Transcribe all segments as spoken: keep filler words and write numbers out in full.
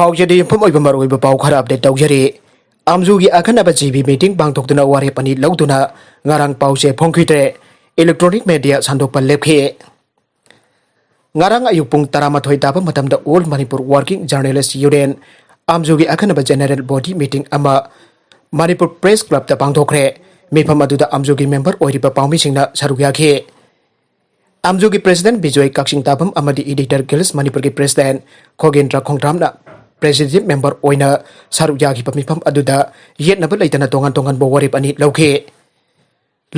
ꯄꯥꯎꯆꯦꯗ ꯌꯨꯝꯐꯝ ꯑꯣꯏꯕ ꯃꯔꯨꯑꯣꯏꯕ ꯄꯥꯎ ꯈꯔ ꯑꯞꯗꯦꯠ ꯇꯧꯖꯔꯤ꯫ ꯑꯝꯖꯨꯒꯤ ꯑꯈꯟꯅꯕ ꯖꯤ ꯕꯤ ꯃꯤꯇꯤꯡ ꯄꯥꯡꯊꯣꯛꯇꯨꯅ ꯋꯥꯔꯦꯞ ꯑꯅꯤ ꯂꯧꯗꯨꯅ ꯉꯔꯥꯡ ꯄꯥꯎꯆꯦ ꯐꯣꯡꯈꯤꯗ꯭ꯔꯦ꯫ ꯏꯂꯦꯛꯇ꯭ꯔꯣꯅꯤꯛ ꯃꯦꯗꯤꯌꯥ ꯁꯟꯗꯣꯛꯄ ꯂꯦꯞꯈꯤ꯫ ꯉꯔꯥꯡ ꯑꯌꯨꯛ ꯄꯨꯡ ꯇꯔꯥꯃꯥꯊꯣꯏ ꯇꯥꯕ ꯃꯇꯝꯗ All Manipur Working Journalist Union, ꯑꯝꯖꯨꯒꯤ ꯑꯈꯟꯅꯕ ꯖꯦꯅꯔꯦꯜ ꯕꯣꯗꯤ ꯃꯤꯇꯤꯡ ꯑꯃ ꯃꯅꯤꯄꯨꯔ ꯄ꯭ꯔꯦꯁ ꯀ꯭ꯂꯕꯇ ꯄꯥꯡꯊꯣꯛꯈ꯭ꯔꯦ꯫ ꯃꯤꯐꯝ ꯑꯗꯨꯗ ꯑꯝꯖꯨꯒꯤ ꯃꯦꯝꯕꯔ ꯑꯣꯏꯔꯤꯕ ꯄꯥꯎꯃꯤꯁꯤꯡꯅ ꯁꯔꯨꯛ ꯌꯥꯈꯤ꯫ ꯑꯝꯖꯨꯒꯤ ꯄ꯭ꯔꯦꯁꯤꯗꯦꯟꯠ ꯕꯤꯖꯣꯏ ꯀꯛꯆꯤꯡ ꯇꯥꯕꯝ ꯑꯃꯗꯤ ꯏꯗꯤꯇꯔ ꯒꯤꯜꯁ ꯃꯅꯤꯄꯨꯔꯒꯤ ꯄ꯭ꯔꯦꯁꯤꯗꯦꯟꯠ ꯈꯣꯒꯦꯟꯗ꯭ꯔ ꯈꯣꯡꯗ꯭ꯔꯥꯝꯅ ꯄ꯭ꯔꯦꯁꯤꯗꯦꯟꯠ ꯃꯦꯝꯕꯔ ꯑꯣꯏꯅ ꯁꯔꯨꯛ ꯌꯥꯈꯤꯕ ꯃꯤꯐꯝ ꯑꯗꯨꯗ ꯌꯦꯠꯅꯕ ꯂꯩꯇꯅ ꯇꯣꯉꯥꯟ ꯇꯣꯉꯥꯟꯕ ꯋꯥꯔꯦꯞ ꯑꯅꯤ ꯂꯧꯈꯤ꯫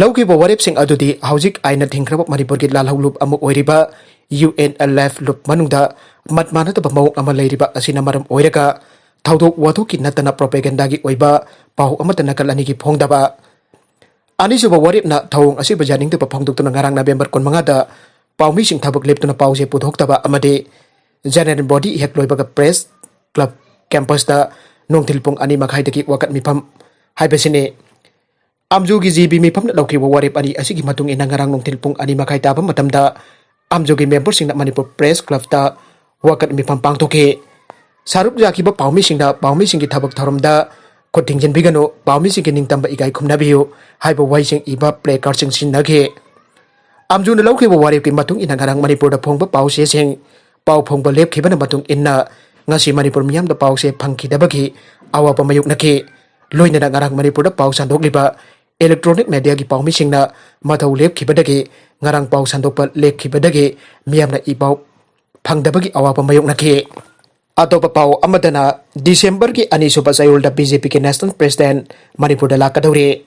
ꯂꯧꯈꯤꯕ ꯋꯥꯔꯦꯞꯁꯤꯡ ꯑꯗꯨꯗꯤ ꯍꯧꯖꯤꯛ ꯑꯥꯏꯟꯅ ꯊꯤꯡꯈ꯭ꯔꯕ ꯃꯅꯤꯄꯨꯔꯒꯤ ꯂꯥꯜꯍꯧ ꯂꯨꯞ ꯑꯃ ꯑꯣꯏꯔꯤꯕ ꯌꯨ ꯑꯦꯟ ꯑꯦꯜ ꯑꯦꯐ ꯂꯨꯞ ꯃꯅꯨꯡꯗ ꯃꯠ ꯃꯥꯟꯅꯗꯕ ꯃꯑꯣꯡ ꯑꯃ ꯂꯩꯔꯤꯕ ꯑꯁꯤꯅ ꯃꯔꯝ ꯑꯣꯏꯔꯒ ꯊꯧꯗꯣꯛ ꯋꯥꯊꯣꯛꯀꯤ ꯅꯠꯇꯅ ꯄ꯭ꯔꯣꯄꯦꯒꯦꯟꯗꯥꯒꯤ ꯑꯣꯏꯕ ꯄꯥꯎ ꯑꯃꯠꯇ ꯅꯥꯀꯜ ꯑꯅꯤꯒꯤ ꯐꯣꯡꯗꯕ꯫ ꯑꯅꯤꯁꯨꯕ ꯋꯥꯔꯦꯞꯅ ꯊꯧꯑꯣꯡ ꯑꯁꯤꯕꯨ ꯌꯥꯅꯤꯡꯗꯕ ꯐꯣꯡꯗꯣꯛꯇꯨꯅ ꯉꯔꯥꯡ ꯅꯕꯦꯝꯕꯔ ꯀꯨꯟꯃꯉꯥꯗ ꯄꯥꯎꯃꯤꯁꯤꯡ ꯊꯕꯛ ꯂꯦꯞꯇꯨꯅ ꯄꯥꯎꯆꯦ ꯄꯨꯊꯣꯛꯇꯕ ꯑꯃꯗꯤ ꯖꯦꯅꯔꯦꯜ ꯕꯣꯗꯤ ꯍꯦꯛ ꯂꯣꯏꯕꯒ ꯄ꯭ꯔꯦꯁ ꯀ꯭ꯂꯕ ꯀꯦꯝꯄꯁꯇ ꯅꯨꯡꯊꯤꯜ ꯄꯨꯡ ꯑꯅꯤ ꯃꯈꯥꯏꯗꯒꯤ ꯋꯥꯀꯠ ꯃꯤꯐꯝ ꯍꯥꯏꯕꯁꯤꯅꯤ꯫ ꯑꯝꯖꯨꯒꯤ ꯖꯤ ꯕꯤ ꯃꯤꯐꯝꯅ ꯂꯧꯈꯤꯕ ꯋꯥꯔꯦꯞ ꯑꯅꯤ ꯑꯁꯤꯒꯤ ꯃꯇꯨꯡ ꯏꯟꯅ ꯉꯔꯥꯡ ꯅꯨꯡꯊꯤꯜ ꯄꯨꯡ ꯑꯅꯤ ꯃꯈꯥꯏ ꯇꯥꯕ ꯃꯇꯝꯗ ꯑꯝꯖꯨꯒꯤ ꯃꯦꯝꯕꯔꯁꯤꯡꯅ ꯃꯅꯤꯄꯨꯔ ꯄ꯭ꯔꯦꯁ ꯀ꯭ꯂꯕꯇ ꯋꯥꯀꯠ ꯃꯤꯐꯝ ꯄꯥꯡꯊꯣꯛꯈꯤ꯫ ꯁꯔꯨꯛ ꯌꯥꯈꯤꯕ ꯄꯥꯎꯃꯤꯁꯤꯡꯅ ꯄꯥꯎꯃꯤꯁꯤꯡꯒꯤ ꯊꯕꯛ ꯊꯧꯔꯝꯗ ꯈꯨꯠ ꯊꯤꯡꯖꯤꯟꯕꯤꯒꯅꯨ, ꯄꯥꯎꯃꯤꯁꯤꯡꯒꯤ ꯅꯤꯡꯇꯝꯕ ꯏꯀꯥꯏ ꯈꯨꯝꯅꯕꯤꯌꯨ ꯍꯥꯏꯕ ꯋꯥꯍꯩꯁꯤꯡ ꯏꯕ ꯄ꯭ꯂꯦ ꯀꯥꯔꯗꯁꯤꯡ ꯁꯤꯖꯤꯟꯅꯈꯤ꯫ ꯑꯝꯖꯨꯅ ꯂꯧꯈꯤꯕ ꯋꯥꯔꯦꯞꯀꯤ ꯃꯇꯨꯡ ꯏꯟꯅ ꯉꯔꯥꯡ ꯃꯅꯤꯄꯨꯔꯗ ꯐꯣꯡꯕ ꯄꯥꯎꯆꯦꯁꯤꯡ ꯄꯥꯎ ꯐꯣꯡꯕ ꯂꯦꯞꯈꯤꯕꯅ ꯃꯇꯨꯡ ꯏꯟꯅ ꯉꯁꯤ ꯃꯅꯤꯄꯨꯔ ꯃꯤꯌꯥꯝꯗ ꯄꯥꯎꯆꯦ ꯐꯪꯈꯤꯗꯕꯒꯤ ꯑꯋꯥꯕ ꯃꯥꯌꯣꯛꯅꯈꯤ꯫ ꯂꯣꯏꯅꯅ ꯉꯔꯥꯡ ꯃꯅꯤꯄꯨꯔꯗ ꯄꯥꯎ ꯁꯟꯗꯣꯛꯂꯤꯕ ꯏꯂꯦꯛꯇ꯭ꯔꯣꯅꯤꯛ ꯃꯦꯗꯤꯌꯥꯒꯤ ꯄꯥꯎꯃꯤꯁꯤꯡꯅ ꯃꯊꯧ ꯂꯦꯞꯈꯤꯕꯗꯒꯤ ꯉꯔꯥꯡ ꯄꯥꯎ ꯁꯟꯗꯣꯛꯄ ꯂꯦꯞꯈꯤꯕꯗꯒꯤ ꯃꯤꯌꯥꯝꯅ ꯏ ꯄꯥꯎ ꯐꯪꯗꯕꯒꯤ ꯑꯋꯥꯕ ꯃꯥꯌꯣꯛꯅꯈꯤ꯫ ꯑꯇꯣꯞꯄ ꯄꯥꯎ ꯑꯃꯗꯅ ꯗꯤꯁꯦꯝꯕꯔꯒꯤ ꯑꯅꯤꯁꯨꯕ ꯆꯌꯣꯜꯗ ꯕꯤ ꯖꯦ ꯄꯤꯒꯤ ꯅꯦꯁꯅꯦꯜ ꯄ꯭ꯔꯦꯁꯤꯗꯦꯟꯠ ꯃꯅꯤꯄꯨꯔꯗ ꯂꯥꯛꯀꯗꯧꯔꯤ꯫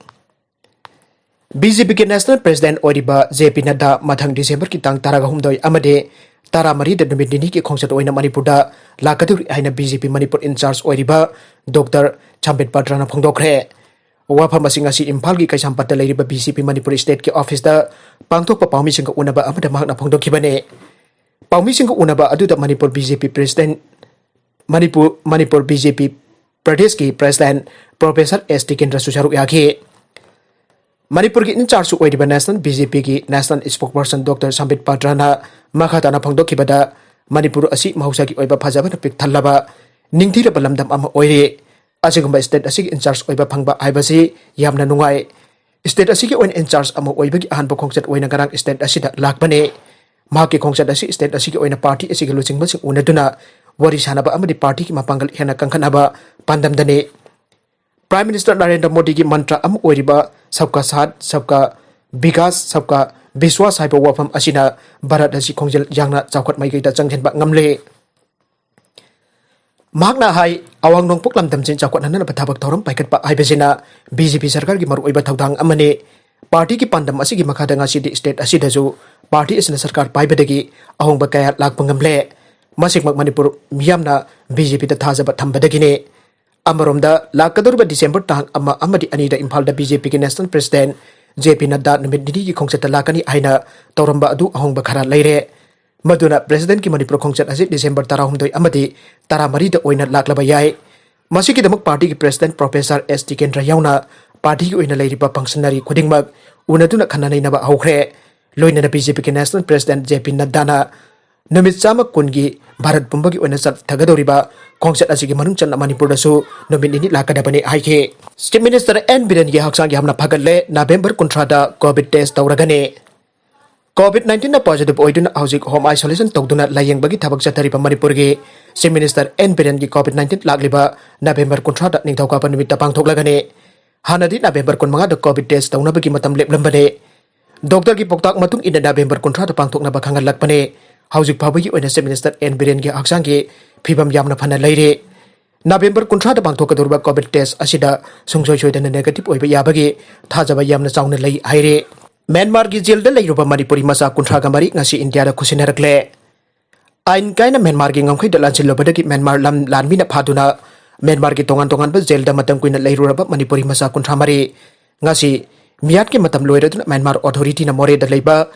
ꯕꯤ ꯖꯦ ꯄꯤꯒꯤ ꯅꯦꯁꯅꯦꯜ ꯄ꯭ꯔꯦꯁꯤꯗꯦꯟꯠ ꯑꯣꯏꯔꯤꯕ ꯖꯦ ꯄꯤ ꯅꯗ꯭ꯗꯥ ꯃꯊꯪ ꯗꯤꯁꯦꯝꯕꯔꯒꯤ ꯇꯥꯡ ꯇꯔꯥꯍꯨꯝꯗꯣꯏ ꯑꯃꯗꯤ ꯇꯔꯥꯃꯔꯤꯗ ꯅꯨꯃꯤꯠ ꯅꯤꯅꯤꯒꯤ ꯈꯣꯡꯆꯠ ꯑꯣꯏꯅ ꯃꯅꯤꯄꯨꯔꯗ ꯂꯥꯛꯀꯗꯧꯔꯤ ꯍꯥꯏꯅ ꯕꯤ ꯖꯦ ꯄꯤ ꯃꯅꯤꯄꯨꯔ ꯏꯟꯆꯥꯔꯖ ꯑꯣꯏꯔꯤꯕ ꯗꯣꯛꯇꯔ ꯁꯝꯕꯤꯠ ꯄꯥꯇ꯭ꯔꯅ ꯐꯣꯡꯗꯣꯛꯈ꯭ꯔꯦ꯫ ꯋꯥꯐꯝ ꯑꯁꯤ ꯉꯁꯤ ꯏꯝꯐꯥꯜꯒꯤ ꯀꯩꯁꯥꯝꯄꯥꯠꯇ ꯂꯩꯔꯤꯕ ꯕꯤ ꯖꯦ ꯄꯤ ꯃꯅꯤꯄꯨꯔ ꯁ꯭ꯇꯦꯠꯀꯤ ꯑꯣꯐꯤꯁꯇ ꯄꯥꯡꯊꯣꯛꯄ ꯄꯥꯎꯃꯤꯁꯤꯡꯒ ꯎꯅꯕ ꯑꯃꯗ ꯃꯍꯥꯛꯅ ꯐꯣꯡꯗꯣꯛꯈꯤꯕꯅꯤ꯫ ꯄꯥꯎꯃꯤꯁꯤꯡꯒ ꯎꯅꯕ ꯑꯗꯨꯗ Manipur B J P president, Manipur, Manipur B J P ꯄ꯭ꯔꯗꯦꯁꯀꯤ ꯄ꯭ꯔꯦꯁꯤꯗꯦꯟꯠ ꯄ꯭ꯔꯣꯐꯦꯁꯔ ꯑꯦꯁ ꯇꯤꯀꯦꯟꯗ꯭ꯔꯁꯨ ꯁꯔꯨꯛ ꯌꯥꯈꯤ꯫ ꯃꯅꯤꯄꯨꯔꯒꯤ ꯏꯟꯆꯥꯔꯖꯁꯨ ꯑꯣꯏꯔꯤꯕ ꯅꯦꯁꯅꯦꯜ ꯕꯤ ꯖꯦ ꯄꯤꯒꯤ ꯅꯦꯁꯅꯦꯜ ꯁ꯭ꯄꯣꯛꯄꯔꯁꯟ ꯗꯣꯛꯇꯔ ꯁꯝꯕꯤꯠ ꯄꯥꯇ꯭ꯔꯅ ꯃꯈꯥ ꯇꯥꯅ ꯐꯣꯡꯗꯣꯛꯈꯤꯕꯗ, ꯃꯅꯤꯄꯨꯔ ꯑꯁꯤ ꯃꯍꯧꯁꯥꯒꯤ ꯑꯣꯏꯕ ꯐꯖꯕꯅ ꯄꯤꯛ ꯊꯜꯂꯕ ꯅꯤꯡꯊꯤꯔꯕ ꯂꯝꯗꯝ ꯑꯃ ꯑꯣꯏꯔꯤ꯫ ꯑꯁꯤꯒꯨꯝꯕ state ꯑꯁꯤꯒꯤ in charge ꯑꯣꯏꯕ ꯐꯪꯕ ꯍꯥꯏꯕꯁꯤ ꯌꯥꯝꯅ ꯅꯨꯡꯉꯥꯏ꯫ State ꯑꯁꯤꯒꯤ ꯑꯣꯏꯅ in charge ꯑꯃ ꯑꯣꯏꯕꯒꯤ ꯑꯍꯥꯟꯕ ꯈꯣꯡꯆꯠ ꯑꯣꯏꯅ ꯉꯔꯥꯡ state ꯑꯁꯤꯗ ꯂꯥꯛꯄꯅꯤ꯫ ꯃꯍꯥꯛꯀꯤ ꯈꯣꯡꯆꯠ ꯑꯁꯤ state ꯑꯁꯤꯒꯤ ꯑꯣꯏꯅ party ꯑꯁꯤꯒꯤ ꯂꯨꯆꯤꯡꯕꯁꯤꯡ ꯎꯅꯗꯨꯅ ꯋꯥꯔꯤ ꯁꯥꯅꯕ ꯑꯃꯗꯤ partyꯒꯤ ꯃꯄꯥꯡꯒꯜ ꯍꯦꯟꯅ ꯀꯟꯈꯠꯅꯕ ꯄꯥꯟꯗꯝꯗꯅꯤ꯫ Prime Minister ꯅꯔꯦꯟꯗ꯭ꯔ ꯃꯣꯗꯤꯒꯤ ꯃꯟꯇ꯭ꯔ ꯑꯃ ꯑꯣꯏꯔꯤꯕ Sabka Saath, Sabka Vikas, Sabka Vishwas ꯍꯥꯏꯕ ꯋꯥꯐꯝ ꯑꯁꯤꯅ ꯚꯥꯔꯠ ꯑꯁꯤ ꯈꯣꯡꯖꯦꯜ ꯌꯥꯡꯅ ꯆꯥꯎꯈꯠ ꯃꯥꯏꯀꯩꯗ ꯆꯪꯁꯤꯟꯕ ꯉꯝꯂꯦ꯫ ꯃꯍꯥꯛꯅ ꯍꯥꯏ, ꯑꯋꯥꯡ ꯅꯣꯡꯄꯣꯛ ꯂꯝꯗꯝꯁꯤꯡ ꯆꯥꯎꯈꯠꯍꯟꯅꯅꯕ ꯊꯕꯛ ꯊꯧꯔꯝ ꯄꯥꯏꯈꯠꯄ ꯍꯥꯏꯕꯁꯤꯅ BJP ꯁꯔꯀꯥꯔꯒꯤ ꯃꯔꯨꯑꯣꯏꯕ ꯊꯧꯗꯥꯡ ꯑꯃꯅꯤ꯫ Partyꯒꯤ ꯄꯥꯟꯗꯝ ꯑꯁꯤꯒꯤ ꯃꯈꯥꯗ ꯉꯁꯤꯗꯤ state ꯑꯁꯤꯗꯁꯨ party ꯑꯁꯤꯅ ꯁꯔꯀꯥꯔ ꯄꯥꯏꯕꯗꯒꯤ ꯑꯍꯣꯡꯕ ꯀꯌꯥ ꯂꯥꯛꯄ ꯉꯝꯂꯦ꯫ ꯃꯁꯤꯃꯛ ꯃꯅꯤꯄꯨꯔ ꯃꯤꯌꯥꯝꯅ BJPꯗ ꯊꯥꯖꯕ ꯊꯝꯕꯗꯒꯤꯅꯤ꯫ ꯑꯃꯔꯣꯝꯗ, ꯂꯥꯛꯀꯗꯧꯔꯤꯕ December ꯇꯥꯡ ꯑꯃ ꯑꯃꯗꯤ ꯑꯅꯤꯗ ꯏꯝꯐꯥꯜꯗ BJPꯒꯤ National President JP ꯅꯗ꯭ꯗꯥ ꯅꯨꯃꯤꯠ ꯅꯤꯅꯤꯒꯤ ꯈꯣꯡꯆꯠꯇ ꯂꯥꯛꯀꯅꯤ ꯍꯥꯏꯅ ꯇꯧꯔꯝꯕ ꯑꯗꯨ ꯑꯍꯣꯡꯕ ꯈꯔ ꯂꯩꯔꯦ꯫ ꯃꯗꯨꯅ Presidentꯀꯤ ꯃꯅꯤꯄꯨꯔ ꯈꯣꯡꯆꯠ ꯑꯁꯤ December ꯇꯔꯥꯍꯨꯝꯗꯣꯏ ꯑꯃꯗꯤ ꯇꯔꯥꯃꯔꯤꯗ ꯑꯣꯏꯅ ꯂꯥꯛꯂꯕ ꯌꯥꯏ꯫ ꯃꯁꯤꯒꯤꯗꯃꯛ partyꯒꯤ President Professor S ꯇꯤꯀꯦꯟꯗ꯭ꯔ ꯌꯥꯎꯅ partyꯒꯤ ꯑꯣꯏꯅ ꯂꯩꯔꯤꯕ functionary ꯈꯨꯗꯤꯡꯃꯛ ꯎꯅꯗꯨꯅ ꯈꯟꯅ ꯅꯩꯅꯕ ꯍꯧꯈ꯭ꯔꯦ꯫ ꯂꯣꯏꯅꯅ BJPꯒꯤ National President JP ꯅꯗ꯭ꯗꯥꯅ ꯅꯨꯃꯤꯠ ꯆꯥꯝꯃ ꯀꯨꯟꯒꯤ ꯚꯥꯔꯠ ꯄꯨꯝꯕꯒꯤ ꯑꯣꯏꯅ ꯆꯠꯊꯒꯗꯧꯔꯤꯕ ꯈꯣꯡꯆꯠ ꯑꯁꯤꯒꯤ ꯃꯅꯨꯡ ꯆꯟꯅ ꯃꯅꯤꯄꯨꯔꯗꯁꯨ ꯅꯨꯃꯤꯠ ꯅꯤꯅꯤ ꯂꯥꯛꯀꯗꯕꯅꯤ ꯍꯥꯏꯈꯤ꯫ Chief Minister ꯑꯦꯟ ꯕꯤꯔꯦꯟꯒꯤ ꯍꯛꯆꯥꯡ ꯌꯥꯝꯅ ꯐꯒꯠꯂꯦ, November ꯀꯨꯟꯊ꯭ꯔꯥꯗ COVID test ꯇꯧꯔꯒꯅꯤ꯫ COVID nineteenꯅ positive ꯑꯣꯏꯗꯨꯅ ꯍꯧꯖꯤꯛ home isolation ꯇꯧꯗꯨꯅ ꯂꯥꯌꯦꯡꯕꯒꯤ ꯊꯕꯛ ꯆꯠꯊꯔꯤꯕ ꯃꯅꯤꯄꯨꯔꯒꯤ Chief Minister ꯑꯦꯟ ꯕꯤꯔꯦꯟꯒꯤ COVID nineteen ꯂꯥꯛꯂꯤꯕ November ꯀꯨꯟꯊ꯭ꯔꯥꯗ ꯅꯤꯡꯊꯧꯀꯥꯕ ꯅꯨꯃꯤꯠꯇ ꯄꯥꯡꯊꯣꯛꯂꯒꯅꯤ꯫ ꯍꯥꯟꯅꯗꯤ November ꯀꯨꯟꯃꯉꯥꯗ COVID test ꯇꯧꯅꯕꯒꯤ ꯃꯇꯝ ꯂꯦꯞꯂꯝꯕꯅꯤ꯫ Doctorꯒꯤ ꯄꯥꯎꯇꯥꯛ ꯃꯇꯨꯡ ꯏꯟꯅ November ꯀꯨꯟꯊ꯭ꯔꯥꯗ ꯄꯥꯡꯊꯣꯛꯅꯕ ꯈꯪꯍꯜꯂꯛꯄꯅꯤ꯫ ꯍꯧꯖꯤꯛ ꯐꯥꯎꯕꯒꯤ ꯑꯣꯏꯅ Chief Minister ꯑꯦꯟ ꯕꯤꯔꯦꯟꯒꯤ ꯍꯛꯆꯥꯡꯒꯤ ꯐꯤꯕꯝ ꯌꯥꯝꯅ ꯐꯅ ꯂꯩꯔꯤ꯫ November ꯀꯨꯟꯊ꯭ꯔꯥꯗ ꯄꯥꯡꯊꯣꯛꯀꯗꯧꯔꯤꯕ COVID test ꯑꯁꯤꯗ ꯁꯨꯡꯁꯣꯏ ꯁꯣꯏꯗꯅ negative ꯑꯣꯏꯕ ꯌꯥꯕꯒꯤ ꯊꯥꯖꯕ ꯌꯥꯝꯅ ꯆꯥꯎꯅ ꯂꯩ ꯍꯥꯏꯔꯤ꯫ ꯃ꯭ꯌꯥꯟꯃꯥꯔꯒꯤ jailꯗ ꯂꯩꯔꯨꯕ ꯃꯅꯤꯄꯨꯔꯤ ꯃꯆꯥ ꯀꯨꯟꯊ꯭ꯔꯥꯒ ꯃꯔꯤ ꯉꯁꯤ ꯏꯟꯗꯤꯌꯥꯗ ꯈꯨꯠꯁꯤꯟꯅꯔꯛꯂꯦ꯫ ꯑꯥꯏꯟ ꯀꯥꯏꯅ ꯃ꯭ꯌꯥꯟꯃꯥꯔꯒꯤ ꯉꯝꯈꯩꯗ ꯂꯥꯟꯁꯤꯜꯂꯨꯕꯗꯒꯤ ꯃ꯭ꯌꯥꯟꯃꯥꯔ ꯂꯝ ꯂꯥꯟꯃꯤꯅ ꯐꯥꯗꯨꯅ ꯃ꯭ꯌꯥꯟꯃꯥꯔꯒꯤ ꯇꯣꯉꯥꯟ ꯇꯣꯉꯥꯟꯕ jailꯗ ꯃꯇꯝ ꯀꯨꯏꯅ ꯂꯩꯔꯨꯔꯕ ꯃꯅꯤꯄꯨꯔꯤ ꯃꯆꯥ ꯀꯨꯟꯊ꯭ꯔꯥ ꯃꯔꯤ ꯉꯁꯤ ꯃꯤꯌꯥꯠꯀꯤ ꯃꯇꯝ ꯂꯣꯏꯔꯗꯨꯅ ꯃ꯭ꯌꯥꯟꯃꯥꯔ authorityꯅ ꯃꯣꯔꯦꯗ ꯂꯩꯕ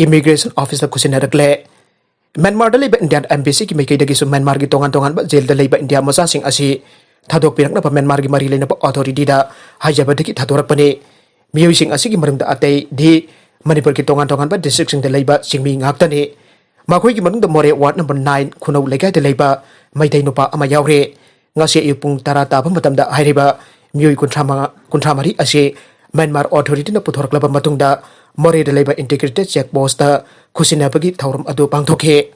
immigration officeꯇ ꯈꯨꯠꯁꯤꯟꯅꯔꯛꯂꯦ꯫ ꯃ꯭ꯌꯥꯟꯃꯥꯔꯗ ꯂꯩꯕ Indian embassyꯒꯤ ꯃꯥꯏꯀꯩꯗꯒꯤꯁꯨ ꯃ꯭ꯌꯥꯟꯃꯥꯔꯒꯤ ꯇꯣꯉꯥꯟ ꯇꯣꯉꯥꯟꯕ jailꯗ ꯂꯩꯕ ꯏꯟꯗꯤꯌꯥ ꯃꯆꯥꯁꯤꯡ ꯑꯁꯤ ꯊꯥꯗꯣꯛꯄꯤꯔꯛꯅꯕ ꯃ꯭ꯌꯥꯟꯃꯥꯔꯒꯤ ꯃꯔꯤ ꯂꯩꯅꯕ authorityꯗ ꯍꯥꯏꯖꯕꯗꯒꯤ ꯊꯥꯗꯣꯔꯛꯄꯅꯤ꯫ ꯃꯤꯑꯣꯏꯁꯤꯡ ꯑꯁꯤꯒꯤ ꯃꯅꯨꯡꯗ ꯑꯇꯩꯗꯤ ꯃꯅꯤꯄꯨꯔꯒꯤ ꯇꯣꯉꯥꯟ ꯇꯣꯉꯥꯟꯕ districtꯁꯤꯡꯗ ꯂꯩꯕ ꯆꯤꯡꯃꯤ ꯉꯥꯛꯇꯅꯤ꯫ ꯃꯈꯣꯏꯒꯤ ꯃꯅꯨꯡꯗ ꯃꯣꯔꯦ ꯋꯥꯔꯗ ꯅꯝꯕꯔ ꯅꯥꯏꯟ ꯈꯨꯅꯧ ꯂꯩꯀꯥꯏꯗ ꯂꯩꯕ ꯃꯩꯇꯩ ꯅꯨꯄꯥ ꯑꯃ ꯌꯥꯎꯔꯦ꯫ ꯉꯁꯤ ꯑꯌꯨꯛ ꯄꯨꯡ ꯇꯔꯥ ꯇꯥꯕ ꯃꯇꯝꯗ ꯍꯥꯏꯔꯤꯕ ꯃꯤꯑꯣꯏ ꯀꯨꯟꯊ꯭ꯔꯥ ꯃꯉꯥ, ꯀꯨꯟꯊ꯭ꯔꯥ ꯃꯔꯤ ꯑꯁꯤ ꯃ꯭ꯌꯥꯟꯃꯥꯔ ꯑꯣꯊꯣꯔꯤꯇꯤꯅ ꯄꯨꯊꯣꯔꯛꯂꯕ ꯃꯇꯨꯡꯗ ꯃꯣꯔꯦꯗ ꯂꯩꯕ ꯏꯟꯇꯤꯒ꯭ꯔꯦꯇꯦꯗ ꯆꯦꯛ ꯄꯣꯁꯇ ꯈꯨꯠꯁꯤꯟꯅꯕꯒꯤ ꯊꯧꯔꯝ ꯑꯗꯨ ꯄꯥꯡꯊꯣꯛꯈꯤ꯫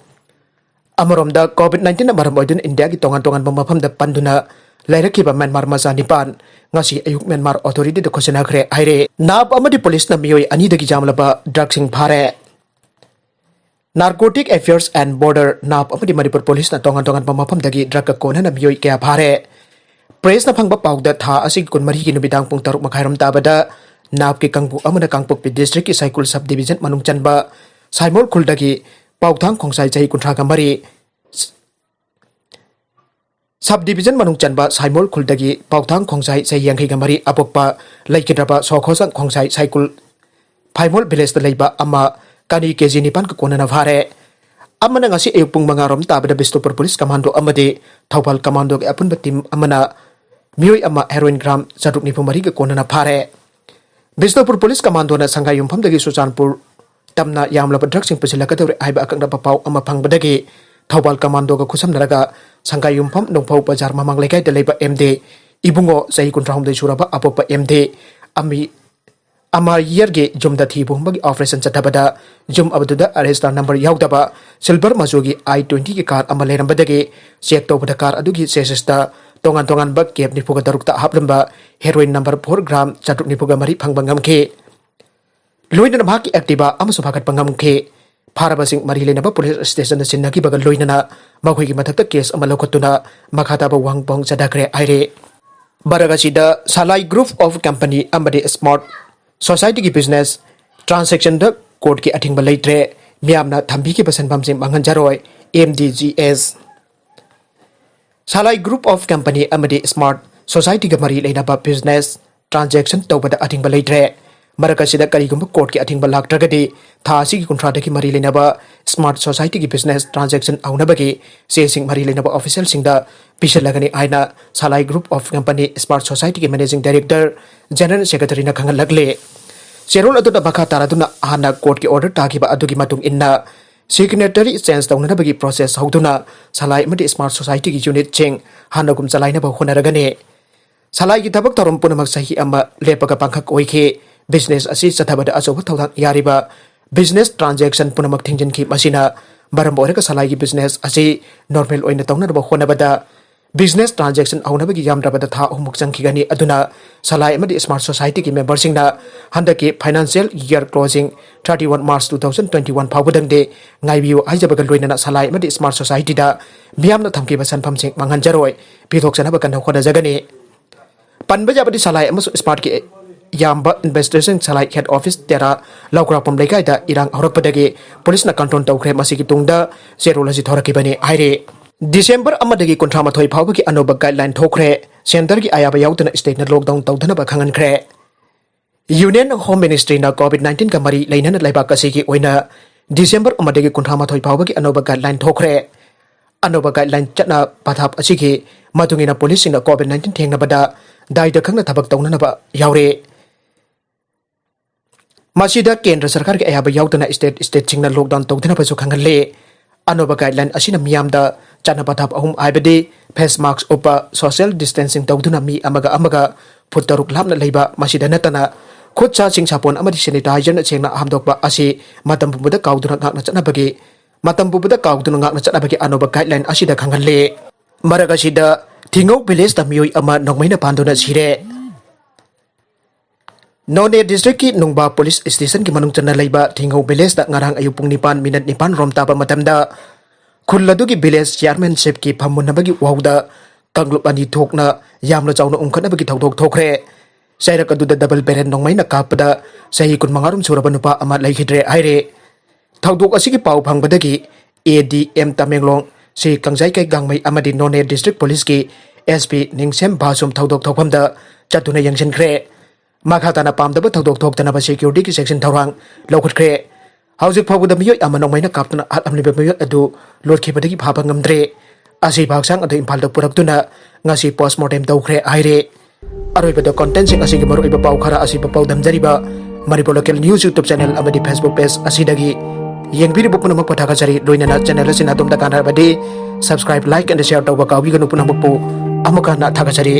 ꯑꯃꯔꯣꯝꯗ COVID nineteen ꯃꯔꯝ ꯑꯣꯏꯗꯨꯅ ꯏꯟꯗꯤꯌꯥꯒꯤ ꯇꯣꯉꯥꯟ ꯇꯣꯉꯥꯟꯕ ꯃꯐꯝꯗ ꯄꯟꯗꯨꯅ ꯂꯩꯔꯛꯈꯤꯕ ꯃ꯭ꯌꯥꯟꯃꯥꯔ ꯃꯆꯥ ꯅꯤꯄꯥꯟ ꯉꯁꯤ ꯑꯌꯨꯛ ꯃ꯭ꯌꯥꯟꯃꯥꯔ ꯑꯣꯊꯣꯔꯤꯇꯤꯗ ꯈꯨꯠꯁꯤꯟꯅꯈ꯭ꯔꯦ ꯍꯥꯏꯔꯦ꯫ ꯅꯥꯞ ꯑꯃꯗꯤ ꯄꯨꯂꯤꯁꯅ ꯃꯤꯑꯣꯏ ꯑꯅꯤꯗꯒꯤ ꯌꯥꯝꯂꯕ ꯗ꯭ꯔꯒꯁꯤꯡ ꯐꯥꯔꯦ꯫ Narcotic Affairs and Border, ꯅꯥꯞ ꯑꯃꯗꯤ ꯃꯅꯤꯄꯨꯔ ꯄꯨꯂꯤꯁꯅ ꯇꯣꯉꯥꯟ ꯇꯣꯉꯥꯟꯕ ꯃꯐꯝꯗꯒꯤ ꯗ꯭ꯔꯒꯀ ꯀꯣꯟꯅꯅ ꯃꯤꯑꯣꯏ ꯀꯌꯥ ꯐꯥꯔꯦ꯫ ꯄ꯭ꯔꯦꯁꯅ ꯐꯪꯕ ꯄꯥꯎꯗ ꯊꯥ ꯑꯁꯤꯒꯤ ꯀꯨꯟꯃꯔꯤꯒꯤ ꯅꯨꯃꯤꯗꯥꯡ ꯄꯨꯡ ꯇꯔꯨꯛ ꯃꯈꯥꯏꯔꯣꯝ ꯇꯥꯕꯗ ꯅꯥꯞꯀꯤ ꯀꯥꯡꯕꯨ ꯑꯃꯅ ꯀꯥꯡꯄꯣꯛꯄꯤ ꯗꯤꯁꯇ꯭ꯔꯤꯛꯀꯤ ꯁꯥꯏꯀꯨꯜ ꯁꯕ ꯗꯤꯕꯤꯖꯟ ꯃꯅꯨꯡ ꯆꯟꯕ ꯁꯥꯏꯃꯣꯜ ꯈꯨꯜꯗꯒꯤ ꯄꯥꯎꯊꯥꯡ ꯈꯣꯡꯁꯥꯏ ꯆꯍꯤ ꯀꯨꯟꯊ꯭ꯔꯥꯒ ꯃꯔꯤ, ꯁꯕ ꯗꯤꯕꯤꯖꯟ ꯃꯅꯨꯡ ꯆꯟꯕ ꯁꯥꯏꯃꯣꯜ ꯈꯨꯜꯗꯒꯤ ꯄꯥꯎꯊꯥꯡ ꯈꯣꯡꯁꯥꯏ ꯆꯍꯤ ꯌꯥꯡꯈꯩꯒ ꯃꯔꯤ ꯑꯄꯣꯛꯄ ꯂꯩꯈꯤꯗ꯭ꯔꯕ ꯁꯣꯈꯣꯁꯪ ꯈꯣꯡꯁꯥꯏ ꯁꯥꯏꯀꯨꯜ ꯐꯥꯏꯃꯣꯜ ꯚꯤꯂꯦꯖꯇ ꯂꯩꯕ ꯑꯃ ꯀꯅꯤ ꯀꯦꯖꯤ ꯅꯤꯄꯥꯟꯒ ꯀꯣꯟꯅꯅ ꯐꯥꯔꯦ꯫ ꯑꯃꯅ ꯉꯁꯤ ꯑꯌꯨꯛ ꯄꯨꯡ ꯃꯉꯥ ꯔꯣꯝ ꯇꯥꯕꯗ ꯕꯤꯁꯅꯨꯄꯨꯔ ꯄꯨꯂꯤꯁ ꯀꯃꯥꯟꯗꯣ ꯑꯃꯗꯤ ꯊꯧꯕꯥꯜ ꯀꯃꯥꯟꯗꯣꯒꯤ ꯑꯄꯨꯟꯕ ꯇꯤꯝ ꯑꯃꯅ ꯃꯤꯑꯣꯏ ꯑꯃ ꯍꯦꯔꯣꯏꯟ ꯒ꯭ꯔꯥꯝ ꯆꯥꯇ꯭ꯔꯨꯛ ꯅꯤꯐꯨ ꯃꯔꯤꯒ ꯀꯣꯟꯅꯅ ꯐꯥꯔꯦ꯫ ꯕꯤꯁꯅꯨꯄꯨꯔ ꯄꯨꯂꯤꯁ ꯀꯃꯥꯟꯗꯣꯅ ꯁꯪꯒꯥꯏꯌꯨꯝꯐꯝꯗꯒꯤ ꯆꯨꯔꯆꯥꯟꯄꯨꯔ ꯇꯝꯅ ꯌꯥꯝꯂꯕ ꯗ꯭ꯔꯒꯁꯤꯡ ꯄꯨꯁꯤꯜꯂꯛꯀꯗꯧꯔꯦ ꯍꯥꯏꯕ ꯑꯀꯛꯅꯕ ꯄꯥꯎ ꯑꯃ ꯐꯪꯕꯗꯒꯤ ꯊꯧꯕꯥꯜ ꯀꯃꯥꯟꯗꯣꯒ ꯈꯨꯠꯁꯝꯅꯔꯒ ꯁꯪꯒꯥꯏꯌꯨꯝꯐꯝ ꯅꯣꯡꯐꯧ ꯕꯖꯥꯔ ꯃꯃꯥꯡ ꯂꯩꯀꯥꯏꯗ ꯂꯩꯕ ꯑꯦꯝ ꯗꯦ ꯏꯕꯨꯡꯉꯣ ꯆꯍꯤ ꯀꯨꯟꯊ꯭ꯔꯥꯍꯨꯝꯗꯣꯏ ꯁꯨꯔꯕ ꯑꯄꯣꯛꯄ ꯑꯦꯝ ꯗꯦ ꯑꯃꯤ ꯑꯃꯥꯌꯔꯒꯤ ꯌꯨꯝꯗ ꯊꯤꯕ ꯍꯨꯝꯕꯒꯤ ꯑꯣꯄꯔꯦꯁꯟ ꯆꯠꯊꯕꯗ ꯌꯨꯝ ꯑꯗꯨꯗ ꯔꯦꯖꯤꯁꯇꯥꯔ ꯅꯝꯕꯔ ꯌꯥꯎꯗꯕ ꯁꯤꯜꯚꯔ ꯃꯆꯨꯒꯤ ꯑꯥꯏ ꯇ꯭ꯋꯦꯟꯇꯤꯒꯤ ꯀꯥꯔ ꯑꯃ ꯂꯩꯔꯝꯕꯗꯒꯤ ꯆꯦꯛ ꯇꯧꯕꯗ ꯀꯥꯔ ꯑꯗꯨꯒꯤ ꯆꯦꯁꯤꯁꯇ ꯇꯣꯉꯥꯟ ꯇꯣꯉꯥꯟꯕ ꯀꯦꯞ ꯅꯤꯐꯨꯒ ꯇꯔꯨꯛꯇ ꯍꯥꯞꯂꯝꯕ ꯍꯦꯔꯣꯏꯟ ꯅꯝꯕꯔ ꯐꯣꯔ ꯒ꯭ꯔꯥꯝ ꯆꯥꯇ꯭ꯔꯨꯛ ꯅꯤꯐꯨꯒ ꯃꯔꯤ ꯐꯪꯕ ꯉꯝꯈꯤ꯫ ꯂꯣꯏꯅꯅ ꯃꯍꯥꯛꯀꯤ ꯑꯦꯛꯇꯤꯚꯥ ꯑꯃꯁꯨ ꯐꯥꯒꯠꯄ ꯉꯝꯈꯤ꯫ ꯐꯥꯔꯕꯁꯤꯡ ꯃꯔꯤ ꯂꯩꯅꯕ ꯄꯨꯂꯤꯁ ꯁ꯭ꯇꯦꯁꯟꯗ ꯁꯤꯟꯅꯈꯤꯕꯒ ꯂꯣꯏꯅꯅ ꯃꯈꯣꯏꯒꯤ ꯃꯊꯛꯇ ꯀꯦꯁ ꯑꯃ ꯂꯧꯈꯠꯇꯨꯅ ꯃꯈꯥ ꯇꯥꯕ ꯋꯥꯍꯪ ꯄꯥꯎꯍꯪ ꯆꯠꯊꯈ꯭ꯔꯦ ꯍꯥꯏꯔꯦ꯫ ꯃꯔꯛ ꯑꯁꯤꯗ ꯁꯂꯥꯏ ꯒ꯭ꯔꯨꯞ ꯑꯣꯐ ꯀꯝꯄꯅꯤ ꯑꯃꯗꯤ ꯁ꯭ꯃꯥꯔꯠ ꯁꯣꯁꯥꯏꯇꯤꯒꯤ ꯕꯤꯖꯤꯅꯦꯁ ꯇ꯭ꯔꯥꯟꯖꯦꯛꯁꯟꯗ ꯀꯣꯔꯠꯀꯤ ꯑꯊꯤꯡꯕ ꯂꯩꯇ꯭ꯔꯦ꯫ ꯃꯤꯌꯥꯝꯅ ꯊꯝꯕꯤꯈꯤꯕ ꯁꯦꯟꯐꯝꯁꯤꯡ ꯃꯥꯡꯍꯟꯖꯔꯣꯏ, M D G S. Salai group of company ꯑꯃꯗꯤ ꯁ꯭ꯃꯥꯔꯠ ꯁꯣꯁꯥꯏꯇꯤꯒ ꯃꯔꯤ ꯂꯩꯅꯕ ꯕꯤꯖꯤꯅꯦꯁ ꯇ꯭ꯔꯥꯟꯖꯦꯛꯁꯟ ꯇꯧꯕꯗ ꯑꯊꯤꯡꯕ ꯂꯩꯇ꯭ꯔꯦ꯫ ꯃꯔꯛ ꯑꯁꯤꯗ ꯀꯔꯤꯒꯨꯝꯕ ꯀꯣꯔꯠꯀꯤ ꯑꯊꯤꯡꯕ ꯂꯥꯛꯇ꯭ꯔꯒꯗꯤ ꯊꯥ ꯑꯁꯤꯒꯤ ꯀꯨꯟꯊ꯭ꯔꯥꯗꯒꯤ ꯃꯔꯤ ꯂꯩꯅꯕ ꯁ꯭ꯃꯥꯔꯠ ꯁꯣꯁꯥꯏꯇꯤꯒꯤ ꯕꯤꯖꯤꯅꯦꯁ ꯇ꯭ꯔꯥꯟꯖꯦꯛꯁꯟ ꯍꯧꯅꯕꯒꯤ ꯆꯦꯁꯤꯡ ꯃꯔꯤ ꯂꯩꯅꯕ ꯑꯣꯐꯤꯁꯤꯌꯦꯜꯁꯤꯡꯗ ꯄꯤꯁꯤꯜꯂꯒꯅꯤ ꯍꯥꯏꯅ Salai group of company smart ꯁꯣꯁꯥꯏꯇꯤꯒꯤ ꯃꯦꯅꯦꯖꯤꯡ ꯗꯥꯏꯔꯦꯛꯇꯔ ꯖꯦꯅꯔꯦꯜ ꯁꯦꯀ꯭ꯔꯦꯇꯔꯤꯅ ꯈꯪꯍꯜꯂꯛꯂꯤ꯫ ꯆꯦꯔꯣꯜ ꯑꯗꯨꯗ ꯃꯈꯥ ꯇꯥꯔꯗꯨꯅ ꯍꯥꯟꯅ ꯀꯣꯔꯠꯀꯤ ꯑꯣꯔꯗꯔ ꯇꯥꯈꯤꯕ ꯑꯗꯨꯒꯤ ꯃꯇꯨꯡ ꯏꯟꯅ Signatory change ꯇꯧꯅꯅꯕꯒꯤ process ꯍꯧꯗꯨꯅ ꯁꯂꯥꯏ ꯑꯃꯗꯤ smart society ꯒꯤ unit ꯁꯤꯡ ꯍꯥꯟꯅꯒꯨꯝ ꯆꯂꯥꯏꯅꯕ ꯍꯣꯠꯅꯔꯒꯅꯤ꯫ ꯁꯂꯥꯏꯒꯤ ꯊꯕꯛ ꯊꯧꯔꯝ ꯄꯨꯝꯅꯃꯛ ꯆꯍꯤ ꯑꯃ ꯂꯦꯞꯄꯒ ꯄꯥꯡꯊꯛ ꯑꯣꯏꯈꯤ꯫ Business ꯑꯁꯤ ꯆꯠꯊꯕꯗ ꯑꯆꯧꯕ ꯊꯧꯗꯥꯡ ꯌꯥꯔꯤꯕ business transaction ꯄꯨꯝꯅꯃꯛ ꯊꯤꯡꯖꯤꯟꯈꯤ꯫ ꯃꯁꯤꯅ ꯃꯔꯝ ꯑꯣꯏꯔꯒ ꯁꯂꯥꯏꯒꯤ business ꯑꯁꯤ normal ꯑꯣꯏꯅ ꯇꯧꯅꯅꯕ ꯍꯣꯠꯅꯕꯗ business transaction ꯍꯧꯅꯕꯒꯤ ꯌꯥꯝꯗ꯭ꯔꯕꯗ ꯊꯥ ꯑꯍꯨꯝꯃꯨꯛ ꯆꯪꯈꯤꯒꯅꯤ꯫ ꯑꯗꯨꯅ ꯁꯂꯥꯏ ꯑꯃꯗꯤ smart society ꯒꯤ member ꯁꯤꯡꯅ ꯍꯟꯗꯛꯀꯤ financial year closing thirty one March two thousand twenty one ꯐꯥꯎꯕꯗꯪꯗꯤ ꯉꯥꯏꯕꯤꯌꯨ ꯍꯥꯏꯖꯕꯒ ꯂꯣꯏꯅꯅ ꯁꯂꯥꯏ ꯑꯃꯗꯤ smart society ꯗ ꯃꯤꯌꯥꯝꯅ ꯊꯝꯈꯤꯕ ꯁꯦꯟꯐꯝꯁꯤꯡ ꯃꯥꯡꯍꯟꯖꯔꯣꯏ, ꯄꯤꯊꯣꯛꯆꯅꯕ ꯀꯟꯅ ꯍꯣꯠꯅꯖꯒꯅꯤ꯫ ꯄꯟꯕ ꯌꯥꯕꯗꯤ ꯁꯂꯥꯏ ꯑꯃꯁꯨꯡ smart ꯀꯤ ꯌꯥꯝꯕ investor ꯁꯤꯡ ꯁꯂꯥꯏ head office ꯇꯦꯔꯥ ꯂꯧꯈ꯭ꯔꯥꯛꯄꯝ ꯂꯩꯀꯥꯏꯗ ꯏꯔꯥꯡ ꯍꯧꯔꯛꯄꯗꯒꯤ police ꯅ control ꯇꯧꯈ꯭ꯔꯦ꯫ ꯃꯁꯤꯒꯤ ꯇꯨꯡꯗ ꯆꯦꯔꯣꯜ ꯑꯁꯤ ꯊꯣꯔꯛꯈꯤꯕꯅꯤ ꯍꯥꯏꯔꯤ꯫ December ꯑꯃꯗꯒꯤ ꯀꯨꯟꯊ꯭ꯔꯥ ꯃꯥꯊꯣꯏ ꯐꯥꯎꯕꯒꯤ ꯑꯅꯧꯕ guideline ꯊꯣꯛꯈ꯭ꯔꯦ꯫ Centre ꯒꯤ ꯑꯌꯥꯕ ꯌꯥꯎꯗꯅ state ꯅ lockdown ꯇꯧꯗꯅꯕ ꯈꯪꯍꯟꯈ꯭ꯔꯦ꯫ Union Home Ministry ꯅ COVID nineteen ꯒ ꯃꯔꯤ ꯂꯩꯅꯅ ꯂꯩꯕꯥꯛ ꯑꯁꯤꯒꯤ ꯑꯣꯏꯅ December ꯑꯃꯗꯒꯤ ꯀꯨꯟꯊ꯭ꯔꯥ ꯃꯥꯊꯣꯏ ꯐꯥꯎꯕꯒꯤ ꯑꯅꯧꯕ guideline ꯊꯣꯛꯈ꯭ꯔꯦ꯫ ꯑꯅꯧꯕ guideline ꯆꯠꯅ ꯄꯊꯥꯞ ꯑꯁꯤꯒꯤ ꯃꯇꯨꯡ ꯏꯟꯅ police ꯁꯤꯡꯅ COVID nineteen ꯊꯦꯡꯅꯕꯗ ꯗꯥꯏꯗ ꯈꯪꯅ ꯊꯕꯛ ꯇꯧꯅꯅꯕ ꯌꯥꯎꯔꯦ꯫ ꯃꯁꯤꯗ ꯀꯦꯟꯗ꯭ꯔ ꯁꯔꯀꯥꯔꯒꯤ ꯑꯌꯥꯕ ꯌꯥꯎꯗꯅ state state ꯁꯤꯡꯅ lockdown ꯇꯧꯗꯅꯕꯁꯨ ꯈꯪꯍꯜꯂꯤ꯫ ꯑꯅꯧꯕ guideline ꯑꯁꯤꯅ ꯃꯤꯌꯥꯝꯗ ꯆꯠꯅ ꯄꯊꯥꯞ ꯑꯍꯨꯝ ꯍꯥꯏꯕꯗꯤ face mask ꯎꯞꯄ, social distancing ꯇꯧꯗꯨꯅ ꯃꯤ ꯑꯃꯒ ꯑꯃꯒ ꯐꯨꯠ ꯇꯔꯨꯛ ꯂꯥꯞꯅ ꯂꯩꯕ, ꯃꯁꯤꯗ ꯅꯠꯇꯅ ꯈꯨꯠ ꯁꯥꯁꯤꯡ ꯁꯥꯄꯣꯟ ꯑꯃꯗꯤ sanitizer ꯅ ꯁꯦꯡꯅ ꯍꯥꯝꯗꯣꯛꯄ ꯑꯁꯤ ꯃꯇꯝ ꯄꯨꯝꯕꯗ ꯀꯥꯎꯗꯨꯅ ꯉꯥꯛꯅ ꯆꯠꯅꯕꯒꯤ, ꯃꯇꯝ ꯄꯨꯝꯕꯗ ꯀꯥꯎꯗꯨꯅ ꯉꯥꯛꯅ ꯆꯠꯅꯕꯒꯤ ꯑꯅꯧꯕ guideline ꯑꯁꯤꯗ ꯈꯪꯍꯜꯂꯤ꯫ ꯃꯔꯛ ꯑꯁꯤꯗ ꯊꯤꯉꯧ village ꯇ ꯃꯤꯑꯣꯏ ꯑꯃ ꯅꯣꯡꯃꯩꯅ ꯄꯥꯟꯗꯨꯅ ꯁꯤꯔꯦ꯫ Noney district ꯀꯤ ꯅꯨꯡꯕꯥ police station ꯒꯤ ꯃꯅꯨꯡ ꯆꯟꯅ ꯂꯩꯕ ꯊꯤꯉꯧ village ꯇ ꯉꯔꯥꯡ ꯑꯌꯨꯛ ꯄꯨꯡ ꯅꯤꯄꯥꯟ minute ꯅꯤꯄꯥꯟ ꯔꯣꯝ ꯇꯥꯕ ꯃꯇꯝꯗ ꯈꯨꯜ ꯑꯗꯨꯒꯤ village chairmanship ꯀꯤ ꯐꯝ ꯃꯨꯟꯅꯕꯒꯤ ꯋꯥꯍꯧꯗ ꯀꯥꯡꯂꯨꯞ ꯑꯅꯤ ꯊꯣꯛꯅ ꯌꯥꯝꯅ ꯆꯥꯎꯅ ꯎꯪꯈꯠꯅꯕꯒꯤ ꯊꯧꯗꯣꯛ ꯊꯣꯛꯈ꯭ꯔꯦ꯫ ꯆꯩꯔꯛ ꯑꯗꯨꯗ double barrel ꯅꯣꯡꯃꯩꯅ ꯀꯥꯞꯄꯗ ꯆꯍꯤ ꯀꯨꯟꯃꯉꯥ ꯔꯣꯝ ꯁꯨꯔꯕ ꯅꯨꯄꯥ ꯑꯃ ꯂꯩꯈꯤꯗ꯭ꯔꯦ ꯍꯥꯏꯔꯦ꯫ ꯊꯧꯗꯣꯛ ꯑꯁꯤꯒꯤ ꯄꯥꯎ ꯐꯪꯕꯗꯒꯤ A D M ꯇꯃꯦꯡꯂꯣꯡ, ꯁꯤ ꯀꯪꯖꯥꯏꯀꯩ ꯒꯥꯡꯃꯩ ꯑꯃꯗꯤ Noney district police ꯀꯤ S P ꯅꯤꯡꯁꯦꯝ ꯚꯥꯁꯨꯝ ꯊꯧꯗꯣꯛ ꯊꯣꯛꯐꯝꯗ ꯆꯠꯇꯨꯅ ꯌꯦꯡꯁꯤꯟꯈ꯭ꯔꯦ꯫ ꯃꯈꯥ ꯇꯥꯅ ꯄꯥꯝꯗꯕ ꯊꯧꯗꯣꯛ ꯊꯣꯛꯇꯅꯕ security ꯒꯤ ꯆꯦꯛꯁꯤꯟ ꯊꯧꯔꯥꯡ ꯂꯧꯈꯠꯈ꯭ꯔꯦ꯫ ꯍꯧꯖꯤꯛ ꯐꯥꯎꯕꯗ ꯃꯤꯑꯣꯏ ꯑꯃ ꯅꯣꯡꯃꯩꯅ ꯀꯥꯞꯇꯨꯅ ꯍꯥꯠꯂꯝꯂꯤꯕ ꯃꯤꯑꯣꯏ ꯑꯗꯨ ꯂꯣꯠꯈꯤꯕꯗꯒꯤ ꯐꯥꯕ ꯉꯝꯗ꯭ꯔꯦ꯫ ꯑꯁꯤꯕ ꯍꯛꯆꯥꯡ ꯑꯗꯨ ꯏꯝꯐꯥꯜꯗ ꯄꯨꯔꯛꯇꯨꯅ ꯉꯁꯤ post mortem ꯇꯧꯈ꯭ꯔꯦ ꯍꯥꯏꯔꯦ꯫ ꯑꯔꯣꯏꯕꯗ content ꯁꯤꯡ ꯑꯁꯤꯒꯤ ꯃꯔꯨꯑꯣꯏꯕ ꯄꯥꯎ ꯈꯔ ꯑꯁꯤꯕꯨ ꯄꯥꯎꯗꯝꯖꯔꯤꯕ Manipur Local News YouTube channel ꯑꯃꯗꯤ Facebook page ꯑꯁꯤꯗꯒꯤ ꯌꯦꯡꯕꯤꯔꯤꯕ ꯄꯨꯝꯅꯃꯛꯄꯨ ꯊꯥꯒꯠꯆꯔꯤ꯫ ꯂꯣꯏꯅꯅ channel ꯑꯁꯤꯅ ꯑꯗꯣꯝꯗ ꯀꯥꯟꯅꯔꯕꯗꯤ subscribe, like and share ꯇꯧꯕ ꯀꯥꯎꯕꯤꯒꯅꯨ꯫ ꯄꯨꯝꯅꯃꯛꯄꯨ ꯑꯃꯨꯛꯀ ꯍꯟꯅ ꯊꯥꯒꯠꯆꯔꯤ꯫